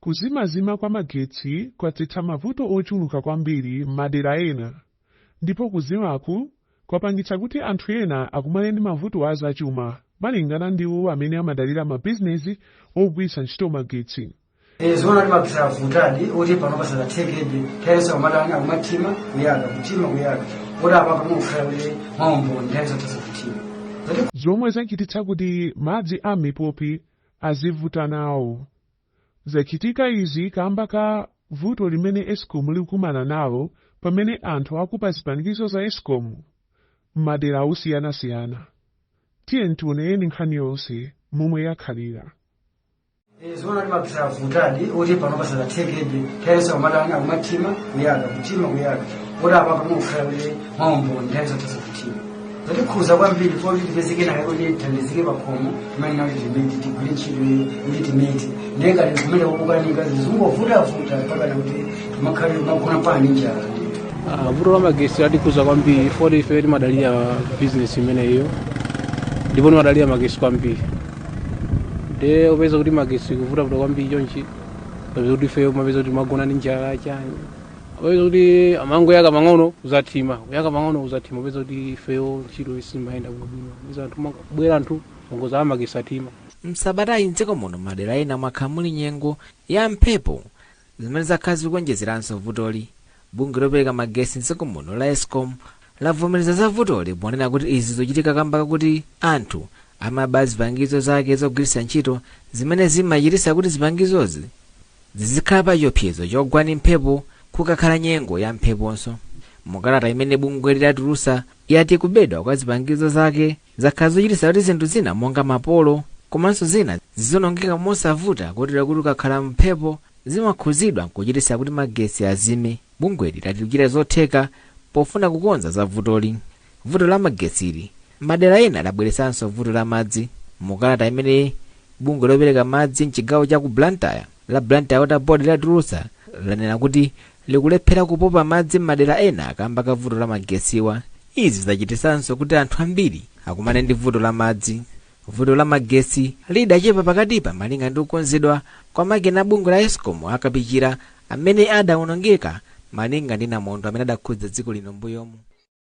Kuzimazima kwa magetsi kwadzetsa mavuto ochuluka kwambiri m'madera ena, ndipo kuzimaku kwapangitsa kuti anthu ena akumane ndi mavuto azachuma malingana ndi iwo amene amadalira mabizinesi ogwiritsa ntchito magetsi. Zoona kuti magetsi avutadi oti pano pasadathekebe. Nthawi umatani, akumathima, kuyaka, kuthima, kuyaka, kuti apa pamukhala kuti mwaumboni nthawi zothazo kuthima. Zomwe zachititsa kuti madzi a mipopi azivuta nawo. Zachitika izi kamba ka vuto limene ESCOM likukumana nalo pamene anthu akuba zipangizo za ESCOM m'madera osiyanasiyana. Tiye tioneyeni nkhani yonse momwe yakhalira. Zoona kuti magetsi avutadi oti pano pasadathekebe. Nthawi umatani, akumathima, kuyaka, kuthima, kuyaka, kuti apa pamukhala kuti mwaumboni nthawi zothazo kuthima. Zatikhuza kwambiri poti tipezeke naye kuti tithandizike pakhomo, timanena kuti timiti tigwire ntchito kuti timiti, ndiye ngati kumene kukukanika zizungovutavuta mpaka kuti timakhale timagona pani njala ndithu. Vuto la magesi atikhuza kwambiri poti ife timadalira business imeneyo ndipo timadalira magesi kwambiri. Nde upeza kuti magesi kuvutavuta kwambiri chonchi, upeza kuti ife umapeza kuti timagona ndi njala chani, upeza kuti amangoyaka pang'ono kuzathima, kuyaka pang'ono kuzathima. Upeza kuti ifeyo ntchito simayenda bwinobwino, upeza anthu bwera anthu ongoza amagesi athima. Msabatayi mdziko muno madera ena mwakhala muli nyengo ya mphepo zimene zakhala zikuonjezeranso vutoli. Bungwe lopereka magesi mdziko muno la ESCOM lavomereza za vutoli ponena kuti izi zochitika kamba kakuti anthu amaba zipangizo zake zogwiritsa ntchito zimene zimachititsa kuti zipangizozi zizikhala pa chiopsezo chogwa ndi mphepo kukakhala nyengo ya mpheponso. Mukalata imene bungwe lidatulutsa yati kubedwa kwa zipangizo zake zakhala zochititsa kuti zinthu zina monga mapolo komanso zina zizonongeka mosavuta, kotero kuti kukakhala mphepo zimakhuzidwa nkuchititsa kuti magesi azime. Bungweli lati likuchita zotheka pofuna kukonza za vutoli. Vuto la magetsili madera ena labweretsanso vuto la madzi. Mukalata imene bungwe lopereka madzi mchigawo cha ku Blantyre la Blantyre Water Board latulutsa lanena kuti likulephera kupopa madzi m'madera ena kamba ka vuto la magetsiwa. Izi zachititsanso kuti anthu ambiri akumane ndi vuto la madzi. Vuto la magesi lidachepa pakatipa malinga ndi kukonzedwa kwa makina a bungwe la ESCOM akapichira amene adawonongeka malinga ndi namondwe amene adakhudza dziko lino mbuyomu.